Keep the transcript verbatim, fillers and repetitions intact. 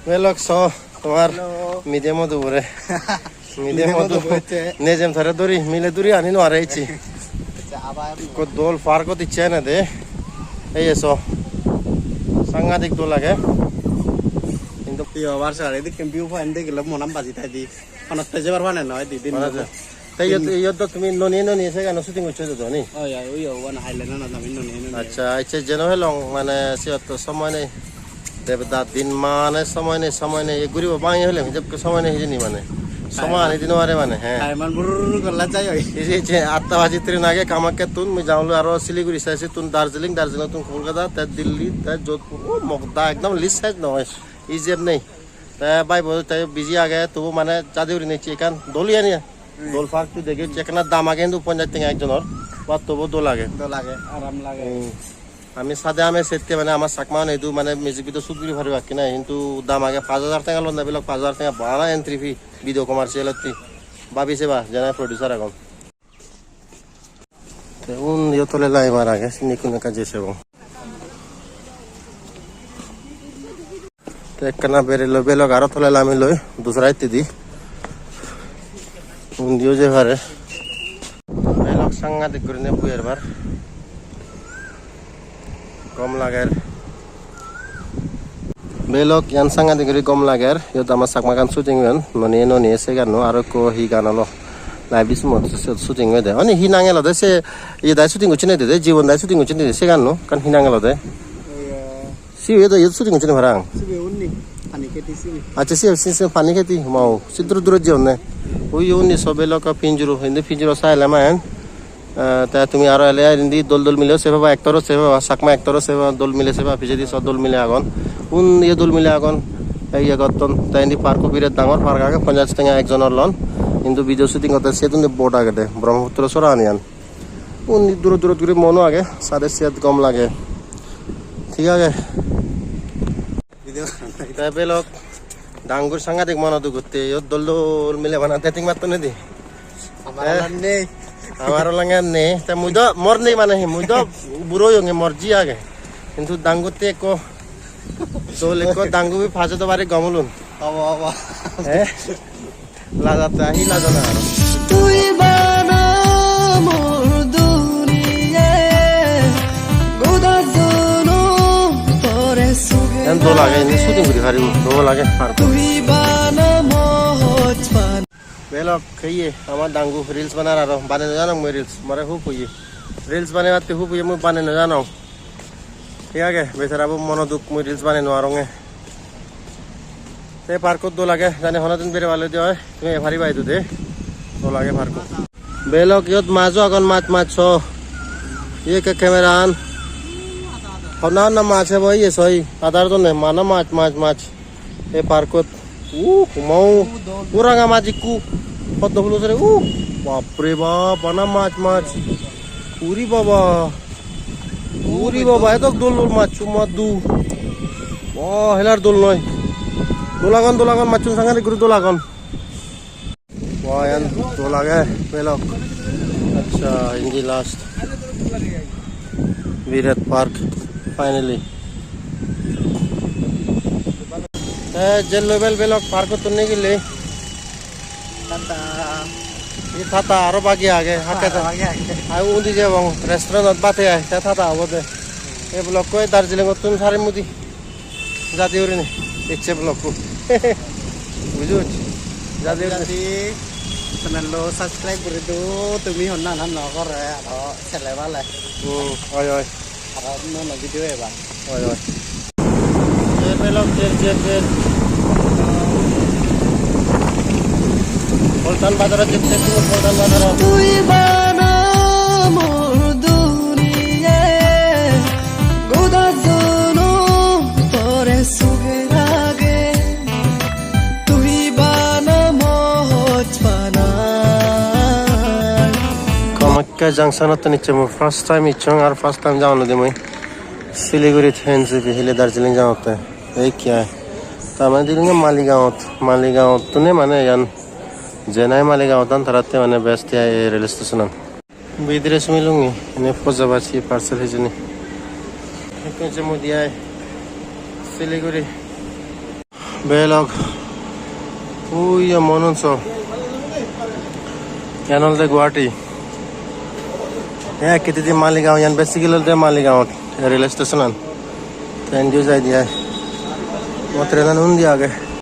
Belok so, tomar medium-o dubure. Medium-o dubure. Nejem tare duri, mile duri ani no are ichi. Ko dol park-ot ichi ene de. Ei so. Sangadik dol age. Hintu yo, bar sare dik view point de gelo monam baji thai di. Honotte jebar mane noi, di din. Te iyot, iyot do tumi noni noni se gano shooting goccho do ni? Oi, oi, oi, oi, wana Highland-anot ami noni noni. Accha, accha, jeno helong, mane siyot to somoy nei. Debda din mane somoy nei, somoy nei. Ei guribo bangi helem, hijokke somoy nei hijeni mane. Somoy ani din ware mane, he. Time-an burr golla jai oi. Ei je, je atta baji train age Kamakkhettun, mui janglo aro Siliguri sai sittun Darjeeling, Darjeeling-ottun Kolkata, te Delhi, te Jodhpur, o Mokda, ekdom list size noi. Ijeb nei. Te bhaibo te busy age, tobu mane jadi gurinei ecche ekkan dol iyan iyan. Hmm. Dol park tu dege ecche, ekkana dam age hintu ponjaj tenga ekjonor. But tobu dol age. Dol age, aram lage. Hmm. Ami sade ame sette mane ama Chakma-une idu mane music video shoot guri paribakke na, hintu dam age pach hajar tenga lonne belok, pach hajar tenga bana entry fee, video commercial otti. Bhabi seba, jena producer agon. Te undi o tole laibar age, sindi ikkun ekka jei sebong. Te ekkana bereloi belok aro tole lami loi dusra hittedi. Undi o jei pare. Belok sangadik gurinei buyer bar. Gom lager. Belok iyan sangadik guri gom lager. Iyot ama Chakmagan shooting oyon. Noniye noniye se ganno aro ekko hi gan olo. Live dismot siyot shooting oyede. Oni hi nang elode se iye dai shooting gocchon de, Jibon dai shooting gocchon de se ganno. Kan hi nang elode? Iya. Sibe do iyot shooting gocchon parang. Sibe unni. Pani kheti sibe. Accha, sibe, sibe, sibe pani kheti. Mau. Siddur duro jiyonne. Ui unni sobe loka pinjuru. Indi pinjuru saile maen. Eh, te tumi aro ele indi dol dol mile se peba, actor-o se peba, Chakma actor-o se peba, dol mile se peba, pijedi so dol mile agon. Undi yo dol mile agon. Ei ye gotton. Te indi park-o biret dangor park age, ponjaj tenga ekjonor lon. Hintu video shooting gotte siyot undi boat agede, Brahmaputra sora aniyan. Undi durot durot guri mono age, sade siyot gom lage. Thik age. Video. Te belok dangur sangadik mono duk gotte, iyot dol dol mile bana dating matton edi. Amar Eh? Olan nei. Amar olan nei. Te mui do mor nei mane hi, mui do buro oyonge, mor ji age. Hintu dangutte ekko dol, ekko dangu bi pajo do bari gom olun. Obo, obo. Eh? Lajatte ahi lajana aro. Tui bana mor duniye, goda jonom tore suge. En dol age, indi shooting guri paribo, dol age, park. Tui bana moj bana. Belok, heye, ama dangu reels banar aro, banei no janong mui reels, more hub hoye. Reels banebatte hub hoye, mui banei no janong. Thik age, besarabo mono duk, mui reels banei no paronge. Te parkot dol age, jani hono din berebar loi de oi, tumi ei pariba idu de. Dol age parkot. Belok iyot majo agon, maj, maj so. Iye ekka camera an. Honna honna maj ebo iye soi, adar donne, mane maj, maj, maj. Ei parkot. Uh, mau. Puranga maj ikku. Poddo phulo sere. Uh, bapre bap, bana maj, maj. Uri baba. Uri baba, edok dol dol maj, chuma du. Wah, helar dol noi. Dol agon, dol agon, majchun sangadik guri dol agon. Wah, iyan dol age, belok. Accha, indi last. Birat park, finally. Te jello bel belok parkottun nigille. Tata. Ei tata aro bagi age, hakke. Aro bagi age. Ai undi jebong, restaurant-ot bhat hei ai, te tata obode. Ei vlog-ko ei Darjeeling-ottun sarim mudi. Jadi urinei, ecche vlog-ko. Bujo? Jadi urinei. Jadi, channel-lo subscribe guri do, tumi honna honna no gore, aro sele bale. Hmm, oi, oi. Aro nuo nuo video eba. Oi, oi. Jer belok, jer, jer, jer. Poltan bazarot jette, Poltan bazarot. Tui bana mor duniye, goda jonom tore suge rage. Tui bana moj bana. Kamakhya junction-ottun icche mui first time icchong, ar first time jangor de mui. Siliguri N J P hile Darjeeling jangotte. Ei ki ai. Ta mane Darjeeling Maligaon-ot, Maligaon-ottune mane iyan jenai Maligaon-ottan taratte mane best ai ei rail station-an. Bidire sumilungi, ene pojabar si parcel hijeni. Ekko je modi ai Siliguri. Belok. Ui, ye monun so. Yan olode Guwahati. Ye, ekkitidi Maligaon, yan basically olode Maligaon, rail station an. Te indi jaide ai. Mo train an undi age.